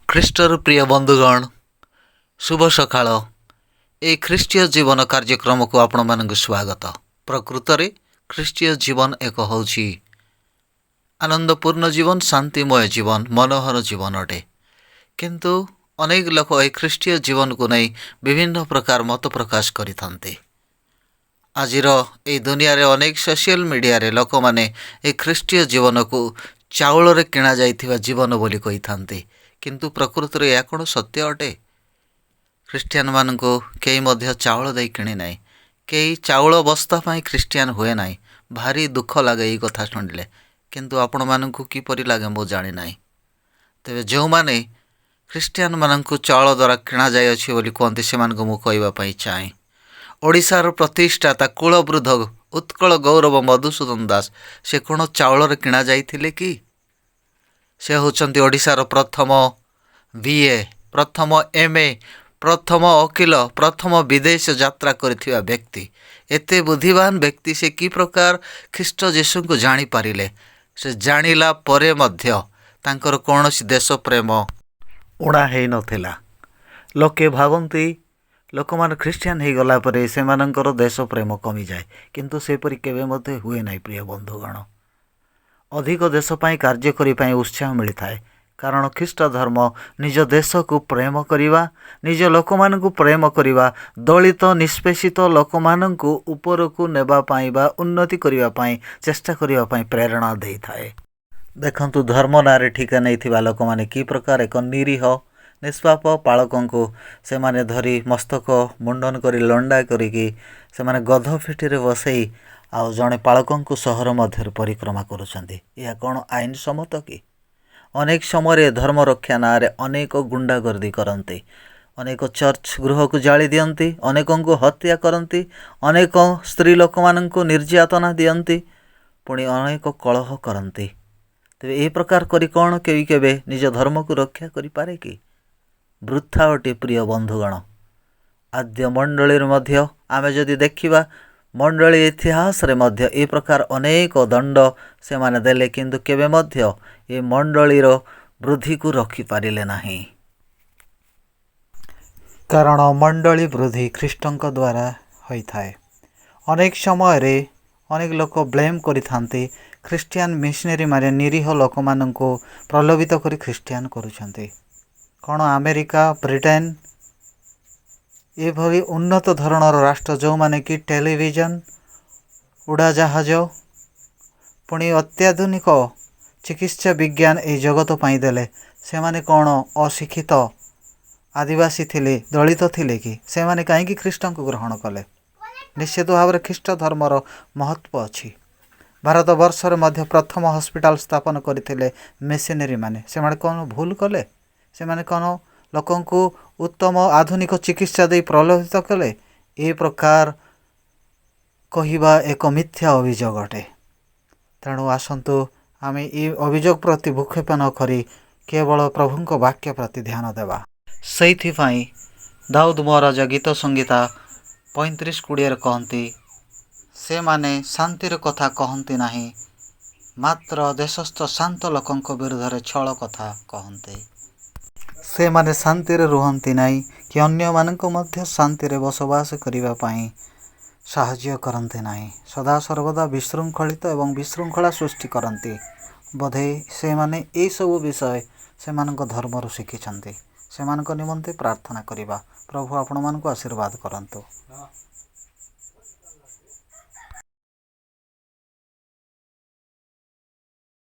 ଖ୍ରୀଷ୍ଟର ପ୍ରିୟ ବନ୍ଧୁଗଣ, ଶୁଭ ସକାଳ। ଏହି ଖ୍ରୀଷ୍ଟୀୟ ଜୀବନ କାର୍ଯ୍ୟକ୍ରମକୁ ଆପଣମାନଙ୍କୁ ସ୍ୱାଗତ। ପ୍ରକୃତରେ ଖ୍ରୀଷ୍ଟୀୟ ଜୀବନ ଏକ ହେଉଛି ଆନନ୍ଦପୂର୍ଣ୍ଣ ଜୀବନ, ଶାନ୍ତିମୟ ଜୀବନ, ମନୋହର ଜୀବନ ଅଟେ। କିନ୍ତୁ ଅନେକ ଲୋକ ଏହି ଖ୍ରୀଷ୍ଟୀୟ ଜୀବନକୁ ନେଇ ବିଭିନ୍ନ ପ୍ରକାର ମତ ପ୍ରକାଶ କରିଥାନ୍ତି। ଆଜିର ଏହି ଦୁନିଆରେ ଅନେକ ସୋସିଆଲ ମିଡ଼ିଆରେ ଲୋକମାନେ ଏହି ଖ୍ରୀଷ୍ଟୀୟ ଜୀବନକୁ ଚାଉଳରେ କିଣାଯାଇଥିବା ଜୀବନ ବୋଲି କହିଥାନ୍ତି। କିନ୍ତୁ ପ୍ରକୃତରେ ଏହା କ'ଣ ସତ୍ୟ ଅଟେ? ଖ୍ରୀଷ୍ଟିଆନମାନଙ୍କୁ କେହି ମଧ୍ୟ ଚାଉଳ ଦେଇ କିଣେ ନାହିଁ। କେହି ଚାଉଳ ବସ୍ତା ପାଇଁ ଖ୍ରୀଷ୍ଟିଆନ ହୁଏ ନାହିଁ। ଭାରି ଦୁଃଖ ଲାଗେ ଏଇ କଥା ଶୁଣିଲେ, କିନ୍ତୁ ଆପଣମାନଙ୍କୁ କିପରି ଲାଗେ ମୁଁ ଜାଣିନାହିଁ। ତେବେ ଯେଉଁମାନେ ଖ୍ରୀଷ୍ଟିଆନମାନଙ୍କୁ ଚାଉଳ ଦ୍ୱାରା କିଣାଯାଇଅଛି ବୋଲି କୁହନ୍ତି, ସେମାନଙ୍କୁ ମୁଁ କହିବା ପାଇଁ ଚାହେଁ, ଓଡ଼ିଶାର ପ୍ରତିଷ୍ଠାତା କୁଳବୃଦ୍ଧ ଉତ୍କଳ ଗୌରବ ମଧୁସୂଦନ ଦାସ ସେ କ'ଣ ଚାଉଳରେ କିଣାଯାଇଥିଲେ କି? ସେ ହେଉଛନ୍ତି ଓଡ଼ିଶାର ପ୍ରଥମ ବି.ଏ., ପ୍ରଥମ ଏମ୍.ଏ., ପ୍ରଥମ ଓକିଲ, ପ୍ରଥମ ବିଦେଶ ଯାତ୍ରା କରିଥିବା ବ୍ୟକ୍ତି। ଏତେ ବୁଦ୍ଧିମାନ ବ୍ୟକ୍ତି ସେ କି ପ୍ରକାର ଖ୍ରୀଷ୍ଟ ଯୀଶୁଙ୍କୁ ଜାଣିପାରିଲେ? ସେ ଜାଣିଲା ପରେ ମଧ୍ୟ ତାଙ୍କର କୌଣସି ଦେଶପ୍ରେମ ଊଣା ହେଇନଥିଲା। ଲୋକେ ଭାବନ୍ତି, ଲୋକମାନେ ଖ୍ରୀଷ୍ଟିଆନ ହେଇଗଲା ପରେ ସେମାନଙ୍କର ଦେଶପ୍ରେମ କମିଯାଏ, କିନ୍ତୁ ସେପରି କେବେ ମଧ୍ୟ ହୁଏ ନାହିଁ। ପ୍ରିୟ ବନ୍ଧୁଗଣ, ଅଧିକ ଦେଶ ପାଇଁ କାର୍ଯ୍ୟ କରିବା ପାଇଁ ଉତ୍ସାହ ମିଳିଥାଏ, କାରଣ ଖ୍ରୀଷ୍ଟ ଧର୍ମ ନିଜ ଦେଶକୁ ପ୍ରେମ କରିବା, ନିଜ ଲୋକମାନଙ୍କୁ ପ୍ରେମ କରିବା, ଦଳିତ ନିଷ୍ପେଷିତ ଲୋକମାନଙ୍କୁ ଉପରକୁ ନେବା ପାଇଁ ବା ଉନ୍ନତି କରିବା ପାଇଁ ଚେଷ୍ଟା କରିବା ପାଇଁ ପ୍ରେରଣା ଦେଇଥାଏ। ଦେଖନ୍ତୁ, ଧର୍ମ ନାଁରେ ଠିକା ନେଇଥିବା ଲୋକମାନେ କି ପ୍ରକାର ଏକ ନିରୀହ ନିଷ୍ପାପ ପାଳକଙ୍କୁ ସେମାନେ ଧରି ମସ୍ତକ ମୁଣ୍ଡନ କରି, ଲଣ୍ଡା କରିକି ସେମାନେ ଗଧ ପିଠିରେ ବସେଇ ଆଉ ଜଣେ ପାଳକଙ୍କୁ ସହର ମଧ୍ୟରେ ପରିକ୍ରମା କରୁଛନ୍ତି। ଏହା କ'ଣ ଆଇନ ସମ୍ମତ କି? ଅନେକ ସମୟରେ ଧର୍ମ ରକ୍ଷା ନାଁରେ ଅନେକ ଗୁଣ୍ଡାଗର୍ଦି କରନ୍ତି, ଅନେକ ଚର୍ଚ୍ଚ ଗୃହକୁ ଜାଳି ଦିଅନ୍ତି, ଅନେକଙ୍କୁ ହତ୍ୟା କରନ୍ତି, ଅନେକ ସ୍ତ୍ରୀ ଲୋକମାନଙ୍କୁ ନିର୍ଯାତନା ଦିଅନ୍ତି, ପୁଣି ଅନେକ କଳହ କରନ୍ତି। ତେବେ ଏହି ପ୍ରକାର କରି କ'ଣ କେହି କେବେ ନିଜ ଧର୍ମକୁ ରକ୍ଷା କରିପାରେ କି? ବୃଥା ଅଟେ। ପ୍ରିୟ ବନ୍ଧୁଗଣ, ଆଦ୍ୟ ମଣ୍ଡଳୀରେ ମଧ୍ୟ ଆମେ ଯଦି ଦେଖିବା, ମଣ୍ଡଳୀ ଇତିହାସରେ ମଧ୍ୟ ଏ ପ୍ରକାର ଅନେକ ଦଣ୍ଡ ସେମାନେ ଦେଲେ, କିନ୍ତୁ କେବେ ମଧ୍ୟ ଏ ମଣ୍ଡଳୀର ବୃଦ୍ଧିକୁ ରଖିପାରିଲେ ନାହିଁ, କାରଣ ମଣ୍ଡଳୀ ବୃଦ୍ଧି ଖ୍ରୀଷ୍ଟଙ୍କ ଦ୍ୱାରା ହୋଇଥାଏ। ଅନେକ ସମୟରେ ଅନେକ ଲୋକ ବ୍ଲେମ୍ କରିଥାନ୍ତି, ଖ୍ରୀଷ୍ଟିଆନ ମିଶନାରୀ ମାନେ ନିରୀହ ଲୋକମାନଙ୍କୁ ପ୍ରଲୋଭିତ କରି ଖ୍ରୀଷ୍ଟିଆନ କରୁଛନ୍ତି। କ'ଣ ଆମେରିକା, ବ୍ରିଟେନ ଏଭଳି ଉନ୍ନତ ଧରଣର ରାଷ୍ଟ୍ର, ଯେଉଁମାନେ କି ଟେଲିଭିଜନ, ଉଡ଼ାଜାହାଜ, ପୁଣି ଅତ୍ୟାଧୁନିକ ଚିକିତ୍ସା ବିଜ୍ଞାନ ଏହି ଜଗତ ପାଇଁ ଦେଲେ, ସେମାନେ କ'ଣ ଅଶିକ୍ଷିତ ଆଦିବାସୀ ଥିଲେ, ଦଳିତ ଥିଲେ କି? ସେମାନେ କାହିଁକି ଖ୍ରୀଷ୍ଟଙ୍କୁ ଗ୍ରହଣ କଲେ? ନିଶ୍ଚିତ ଭାବରେ ଖ୍ରୀଷ୍ଟ ଧର୍ମର ମହତ୍ଵ ଅଛି। ଭାରତବର୍ଷରେ ମଧ୍ୟ ପ୍ରଥମ ହସ୍ପିଟାଲ ସ୍ଥାପନ କରିଥିଲେ ମିଶନାରୀ ମାନେ। ସେମାନେ କ'ଣ ଭୁଲ କଲେ? ସେମାନେ କ'ଣ ଲୋକଙ୍କୁ ଉତ୍ତମ ଆଧୁନିକ ଚିକିତ୍ସା ଦେଇ ପ୍ରଲୋଭିତ କଲେ? ଏ ପ୍ରକାର କହିବା ଏକ ମିଥ୍ୟା ଅଭିଯୋଗ ଅଟେ। ତେଣୁ ଆସନ୍ତୁ, ଆମେ ଏ ଅଭିଯୋଗ ପ୍ରତି ଭ୍ରୂକ୍ଷେପ ନ କରି କେବଳ ପ୍ରଭୁଙ୍କ ବାକ୍ୟ ପ୍ରତି ଧ୍ୟାନ ଦେବା। ସେଇଥିପାଇଁ ଦାଉଦ ମହାରାଜା ଗୀତ ସଂହିତା 35:20ରେ କହନ୍ତି, ସେମାନେ ଶାନ୍ତିର କଥା କହନ୍ତି ନାହିଁ, ମାତ୍ର ଦେଶସ୍ଥ ଶାନ୍ତ ଲୋକଙ୍କ ବିରୁଦ୍ଧରେ ଛଳ କଥା କହନ୍ତି। ସେମାନେ ଶାନ୍ତିରେ ରୁହନ୍ତି ନାହିଁ କି ଅନ୍ୟମାନଙ୍କୁ ମଧ୍ୟ ଶାନ୍ତିରେ ବସବାସ କରିବା ପାଇଁ ସାହାଯ୍ୟ କରନ୍ତି ନାହିଁ। ସଦାସର୍ବଦା ବିଶୃଙ୍ଖଳିତ ଏବଂ ବିଶୃଙ୍ଖଳା ସୃଷ୍ଟି କରନ୍ତି। ବୋଧେ ସେମାନେ ଏସବୁ ବିଷୟ ସେମାନଙ୍କ ଧର୍ମରୁ ଶିଖିଛନ୍ତି। ସେମାନଙ୍କ ନିମନ୍ତେ ପ୍ରାର୍ଥନା କରିବା। ପ୍ରଭୁ ଆପଣମାନଙ୍କୁ ଆଶୀର୍ବାଦ କରନ୍ତୁ।